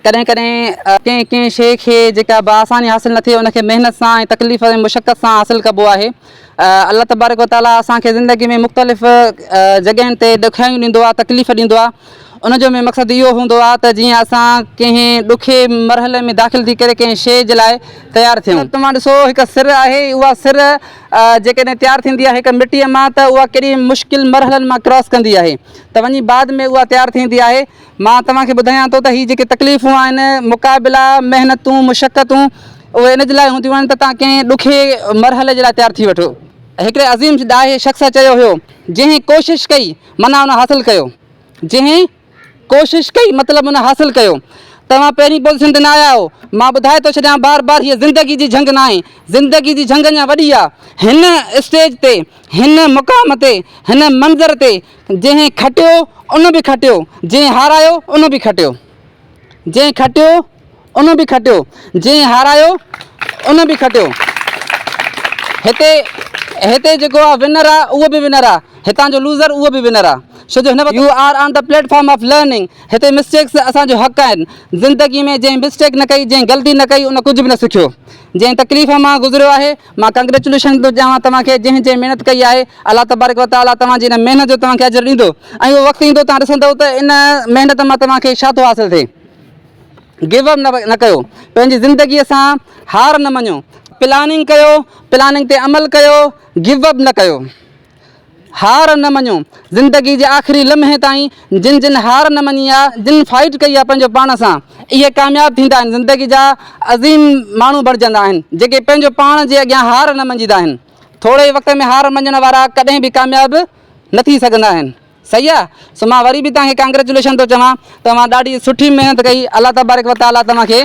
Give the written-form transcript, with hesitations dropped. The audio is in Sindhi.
ڪڏهن ڪڏهن ڪنهن ڪنهن شيء کي جيڪا باآساني حاصل نه ٿئي ان کي محنت سان ۽ تڪليف ۽ مشقت سان حاصل ڪبو آهي. الله تبارڪ و تعاليٰ اسان کي زندگي ۾ مختلف جڳهين تي ڏکيائيون ڏيندو آهي تڪليف ڏيندو آهي ان جو مين مقصد اهو هوندو آهي ته جيئن اسان ڪنهن ڏکي مرحلي ۾ داخل ٿي ڪري ڪنهن شيء جي لاء تيار ٿيون. توهان ڏسو هڪ سر آهي اها سر جيڪڏهن تيار ٿيندي آهي هڪ مٽيء مان ته اها ڪيڏي مشڪل مرحلن مان ڪراس ڪندي آهي ته وڃي بعد ۾ اها تيار ٿيندي آهي. مان توهان کي ٻڌايان ٿو ته هي جيڪي تڪليفون آهن، مقابلا، محنتون، مشقتون، اهي ان جي لاء هونديون آهن ته توهان ڪنهن ڏکي مرحلي جي لاء تيار ٿي وٺو. هڪڙي عظيم ڏاهي شخص چيو هيو، جنهن ڪوشش ڪئي، معنيٰ ان حاصل ڪيو. جنهن ڪوشش ڪئي، مطلب ان حاصل ڪيو. توهان پهرين پوزيشن تي نه آيا آهيو. مان ٻڌائي ٿو ڇڏيان بار بار هيء زندگي جي جهنگ ناهي. زندگي جي جهنگ اڃا وڏي آهي. هن اسٽيج تي، هن مقام تي، هن منظر تي جنهن کٽيو ان به کٽيو، جنهن هارايو ان به کٽيو. جنهن کٽيو ان به کٽيو، جنهن هارايو ان به کٽيو. هتي هتي جيڪو آ ونر آ اهو به ونر آ، هتان جو لوزر اهو به ونر آ. ڇو جو هن وقت you are on the platform of learning هتي مسٽيڪس اسان جو حق آهن. زندگي ۾ جنهن مسٽيڪ نه ڪئي، جنهن غلطي نه ڪئي ان ڪجهه به نه سکيو. جنهن تڪليف مان گذريو آهي مان ڪنگريچوليشن ٿو چوان توهان کي جنهن جنهن محنت ڪئي آهي الله تبارڪ وتعالي توهان جي ان محنت جو توهان کي اجر ڏيندو ۽ اهو وقت ايندو توهان ڏسندؤ ته ان محنت مان توهان کي ڇا ٿو حاصل ٿئي گيو اپ نه ڪيو پنهنجي زندگي سان هار نه مڃو پلاننگ ڪيو پلاننگ تي عمل ڪيو گيو اپ نه ڪيو هار نه مڃو. زندگي جي آخري لمحي تائين جن جن هار نه مڃي آ، جن فائيٽ ڪئي آ پنهنجو پاڻ سان، اهي ڪامياب ٿيندا آهن، زندگي جا عظيم ماڻهو بڻجندا آهن، جيڪي پنهنجو پاڻ جي اڳيان هار نه مڃيندا آهن. ٿوري وقت ۾ هار مڃڻ وارا ڪڏهن به ڪامياب نه ٿي سگهندا آهن. صحيح آ؟ سو مان وري به توهان کي ڪانگريچوليشن ٿو چوان، توهان ڏاڍي سٺي محنت ڪئي، الله تبارڪ و تعاليٰ توهان کي.